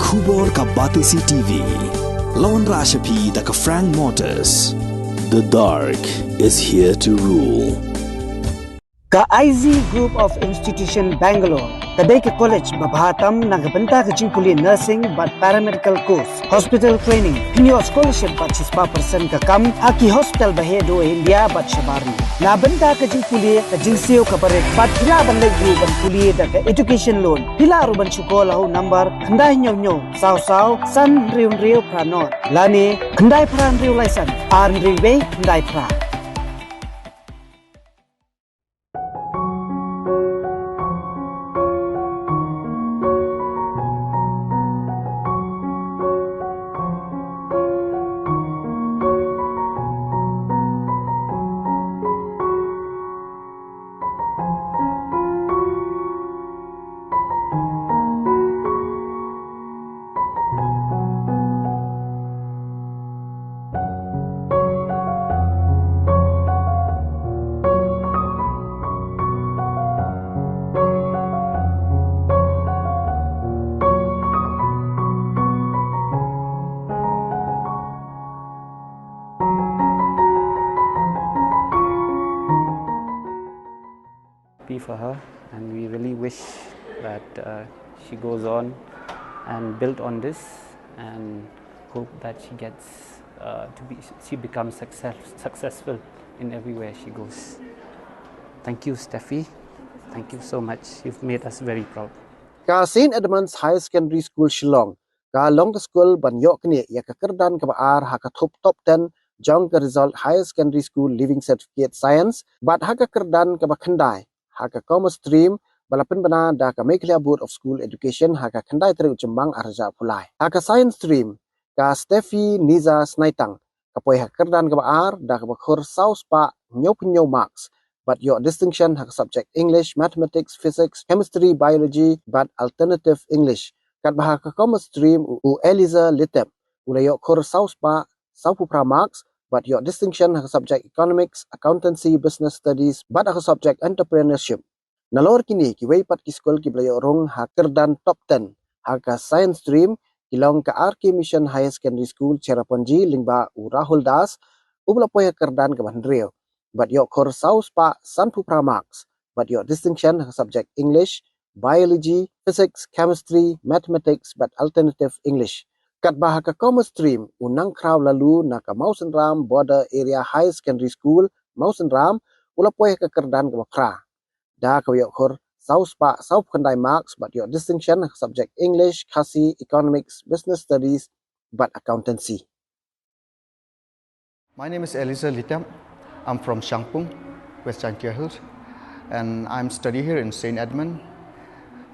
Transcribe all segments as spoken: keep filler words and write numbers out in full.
Khubor ka Batesi T V. La wanrah sha phi da ka Frank Motors. The dark is here to rule. Ka I Z Group of Institution Bangalore ka dei ka college ba bha tam na ka bynta ka jingpule nursing bad paramedical course, hospital training, pynïoh scholarship bad shispah percent ka kam ha ki hospital ba heh duh ha India bad shabar ri. Na bynta ka jingpule ka jingsiew ka barit bad phi lah ban leit ruh ban pule da ka education loan. Phi lah ruh ban shu call ha u number khyndai hynñiew hynñiew saw saw san hynriew hynriew phra nod lane khyndai phra hynriew lai san ar hynriew wei khyndai phra. Be for her, and we really wish that uh, she goes on and build on this, and hope that she gets uh, to be she becomes success, successful in everywhere she goes. Thank you, Steffi. Thank you so much. You've made us very proud. Ka Saint Edmund's Higher Secondary School Shillong ka long ka skul ban ïoh knieh ïa ka kyrdan kaba ar ha ka thup top ten jong ka result Higher Secondary School Leaving Certificate Science bad ha ka kyrdan kaba khyndai ha ka Commerce Stream ba la pynbna da ka Meghalaya Board of School Education ha ka khyndai tarik u Jymmang arhajar arphew lai. Ha ka Science Stream ka Steffi Niza Snaitang ka poi ha ka kyrdan kaba ar da kaba khur saw spah hynñiewphew hynñiew marks bad ïoh distinction ha ka subject English, Mathematics, Physics, Chemistry, Biology bad Alternative English. Katba ha ka Commerce Stream u, u Eliza Litep u la ïoh khur saw spah sawphew phra marks bad ïoh distinction ha ka subject Economics, Accountancy, Business Studies bad ha ka subject Entrepreneurship. Nalor kine kiwei pat ki skul kiba la ïoh rung ha kyrdan top ten ha ka Science Stream ki long ka R K Mission Higher Secondary School Cherrapunji lyngba u Rahul Das uba la poi ha kyrdan kaba hynriew bad ïoh khur saw spah sanphew phra marks bad ïoh distinction ha ka subject English, Biology, Physics, Chemistry, Mathematics bad Alternative English. Katba ha ka Commerce Stream u Nangkhraw Lalu na ka Mawsynram Border Area Higher Secondary School Mawsynram u la poi ha ka kyrdan kaba phra da kaba ïoh khur saw spah sawphew khyndai marks bad ïoh distinction ha ka subject English, Khasi, Economics, Business Studies bad Accountancy. My name is Eliza Litep. I'm from Shangpung, West Jaintia Hills, and I'm study here in Saint Edmund,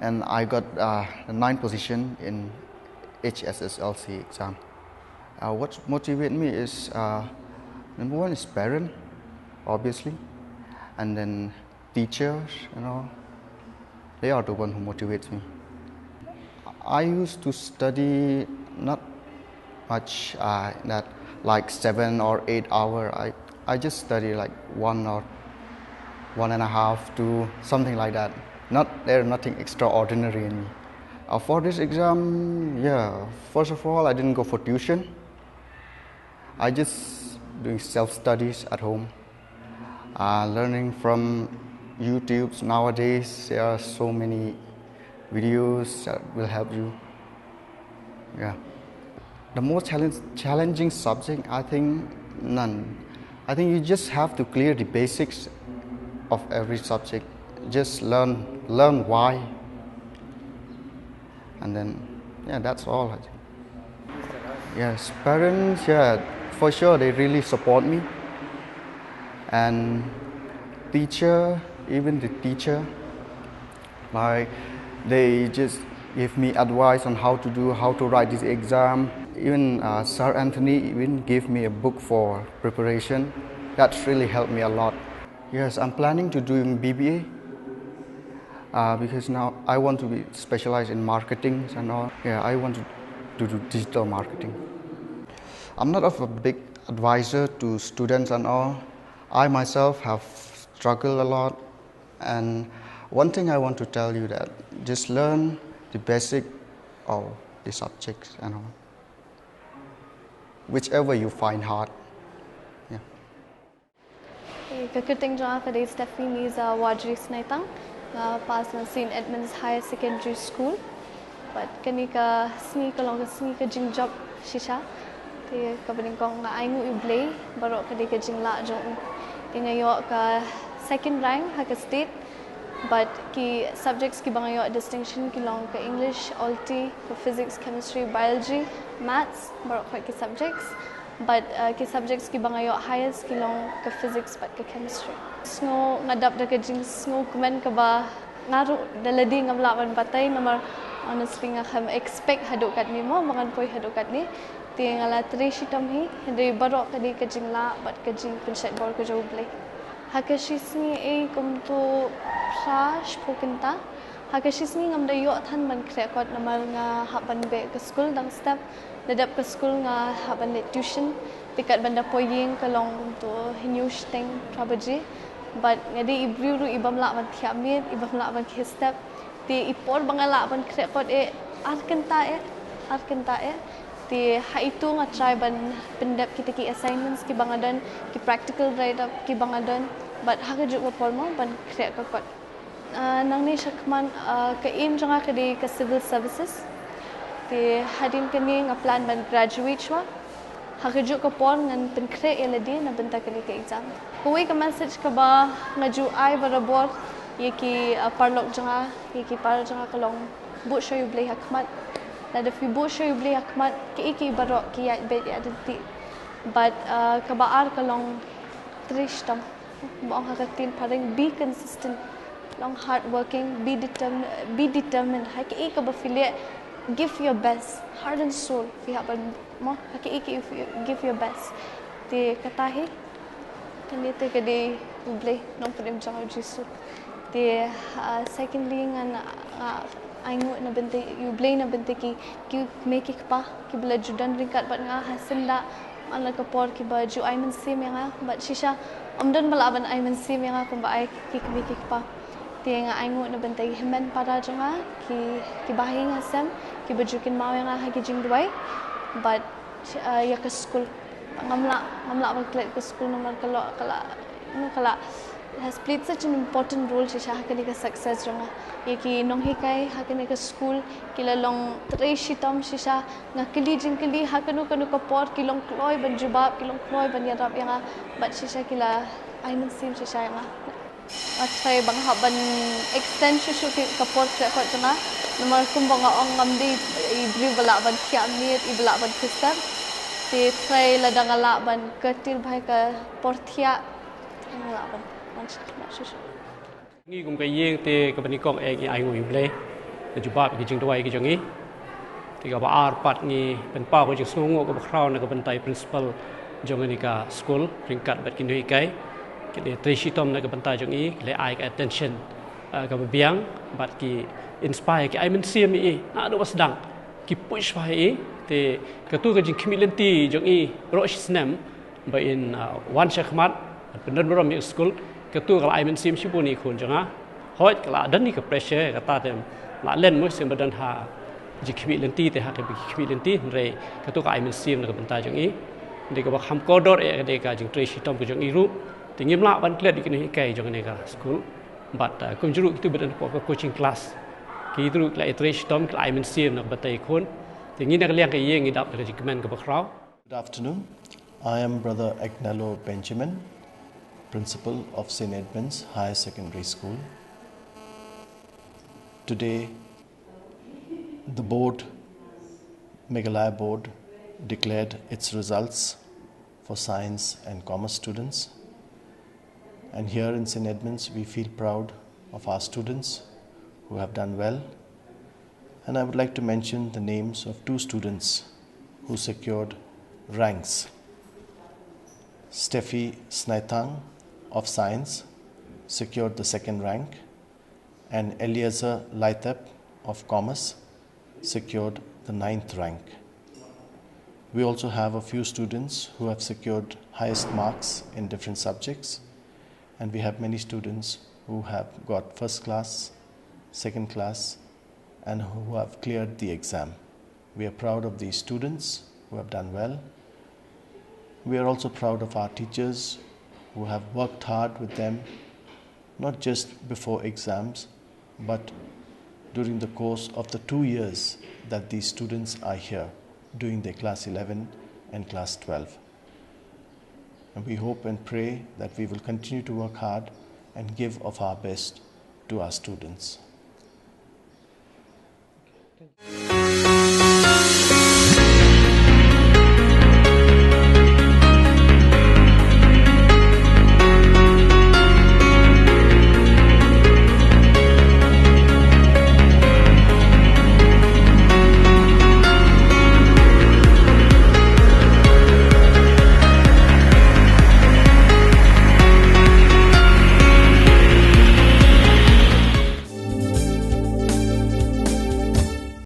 and I got uh, the ninth position in H S S L C exam. Uh, what motivated me is uh, number one is parent, obviously, and then teachers, you know, they are the one who motivates me. I used to study not much uh, that like seven or eight hour. I, I just study like one or one and a half to something like that. Not there nothing extraordinary in me. Uh, for this exam, yeah, first of all, I didn't go for tuition. I just doing self studies at home. Uh, learning from YouTube's nowadays, there are so many videos that will help you. Yeah. The most challenge, challenging subject, I think, none. I think you just have to clear the basics of every subject. Just learn, learn why. And then, yeah, that's all. I think. Yes, parents, yeah, for sure, they really support me. And teacher, even the teacher, like, they just give me advice on how to do, how to write this exam. Even uh, Sir Anthony even gave me a book for preparation. That's really helped me a lot. Yes, I'm planning to doing B B A uh, because now I want to be specialized in marketing and all. Yeah, I want to, to do digital marketing. I'm not of a big advisor to students and all. I myself have struggled a lot, and one thing I want to tell you that just learn the basic of the subjects and all. Whichever you find hard. Yeah. Ka kyrteng jong nga ka dei Stephanie Niza Wadri Snaitang, nga pass na Saint Edmund's Higher Secondary School. Bad kane ka sngi ka long ka sngi ka jingjop shisha. Te kaba nyngkong nga ainguh ïa U Blei baroh ka dei ka jinglah jong u. Te nga ïoh ka second rank ha ka state. Bad ki subjects kiba nga ïoh distinction ki long ka English, Alti, ka Physics, Chemistry, Biology, Maths, baroh ki subjects. Bad uh, ki subjects kiba nga ïoh highest ki long ka Physics bad ka Chemistry. Sngew nga dap da ka jingsngew kmen kaba nga ruh da lade ngam lah ban batai namar honestly nga khlem expect haduh katne mo ba ngan poi haduh katne. Te nga la trei shitom hi, hynrei baroh ka dei ka jinglah bad ka jingpynshait bor ka jong U Blei. Ha ka shisngi ei kumto phra shiphew kynta. Ha ka shisngi ngam da ïoh than ban khreh kot namar nga hap ban beh ka skul dang step. Da dep ka skul nga hap ban leit tuition. Te kat ban da poi ïing ka long kumto hynñiew shiteng phra baje. Bad nga dei i briew ruh i bym lah ban thiah miet, i bym lah ban khie step. Te i por ba nga lah ban khreh kot eh ar kynta eh, ar kynta eh. Te ha itu nga try ban pyndep kita ki assignments kiba nga don, ki practical write up kiba nga don. Bad ha kajuh ka por mo ban khreh ka kot. Uh, nangne shakhmat uh, ka aim jong nga ka dei ka civil services. Te hadien kane nga plan ban graduate shuwa. Ha kajuh ka por ngan pynkhreh ïa lade na bynta kane ka exam. Kawei ka message kaba nga ju ai barabor ïa ki uh, paralok jong nga, ïa ki para jong nga ka long buh shuwa ïa U Blei ha khmat. Lada phi buh shuwa ïa U Blei ha khmat, kiei kiei baroh ki ïaid beit ïaid ryntih. Bad uh, kaba ar ka long trei shitom. Ba ong ha ka ktien phareng, be consistent. Long hard working, be determined, be determined. Ha kiei kaba phi leh, give your best, heart and soul. Phi hap ban mo ha kiei kiei phi give your best. Te kata hi, kane te ka dei U Blei, nongpynim jong nga U Jisu. Te uh, secondly ngan uh, ainguh na bynta U Blei na bynta ki ki kmie ki kpa kiba la ju don ryngkat bad nga ha syndah man la ka por kiba ju ai mynsiem ïa nga bad shisha ym don ba lah ban ai mynsiem ïa nga kumba ai ki kmie ki kpa. Te nga ainguh na bynta ki hynmen para jong nga, ki ki bahaïing hasem kiba ju kynmaw ïa nga ha ki jingduwai bad uh, ïa ka skul. Ngam lah, ngam lah ban klet ka skul namar ka la, ka la, you know, ka la has played such an important role shisha ha kane ka success jong nga. Ïa ki nonghikai ha kane ka skul ki la long trei shitom shisha. Nga kylli jingkylli ha kano kano ka por ki long kloi ban jubab, ki long kloi ban ïarap ïa nga. Bad shisha ki la ai mynsiem shisha ïa nga. Nga try ba nga hap ban extend shuh shuh ki ka por khreh kot jong nga. Namar kumba nga ong ngam dei i briew ba lah ban thiah miet, i ba lah ban khie step. Te try lada nga lah ban kyrtier bha ïa ka por thiah. Nga lah ban, ban shuh shuh. Ngi kum ka ïing te kaba nyngkong eh ngi ainguh ïa U Blei. Ngi jubab ïa ki jingduwai ki jong ngi. Te kaba ar pat ngi pynpaw ka jingsngewnguh kaba khraw na ka bynta i principal jong kane ka skul ryngkat bad ki nonghikai. Ki la trei shitom na ka bynta jong i, ki la ai ka attention uh, kaba biang bad ki inspire, ki ai mynsiem ïa i naduh ba sdang, ki push bha ïa i. Te kato ka jingkhmih lynti jong i baroh shi snem ba in uh, wan sha khmat, pyndonkam ïa ka skul, kato ka la ai mynsiem shibun ïa i khun jong nga. Hooid ka la don ïa ka pressure, kata te la len mo shisien ba don ha jingkhmih lynti te ha kaba khmih lynti, hynrei kato ka ai mynsiem na ka bynta jong i. Hynrei kaba kham kordor eh ka dei ka jingtrei shitom ka jong i ruh. Te ngim lah ban klet ïa ki nonghikai jong kane ka skul. Bad uh, kumjuh ruh kito ba don hapoh ka coaching class, kito ruh ki la trei shitom, ki la ai mynsiem na ka bynta i khun. Te ngi na ka liang ka ïing ngi dap da ka jingkmen kaba khraw. Good afternoon. I am Brother Agnello Benjamin, Principal of Saint Edmund's Higher Secondary School. Today, the board, Meghalaya board, declared its results for science and commerce students. And here in Saint Edmund's, we feel proud of our students who have done well. And I would like to mention the names of two students who secured ranks. Steffi Snaitang of Science secured the second rank, and Eliezer Laitep of Commerce secured the ninth rank. We also have a few students who have secured highest marks in different subjects, and we have many students who have got first class, second class, and who have cleared the exam. We are proud of these students who have done well. We are also proud of our teachers who have worked hard with them, not just before exams, but during the course of the two years that these students are here doing their class eleven and class twelve. And we hope and pray that we will continue to work hard and give of our best to our students.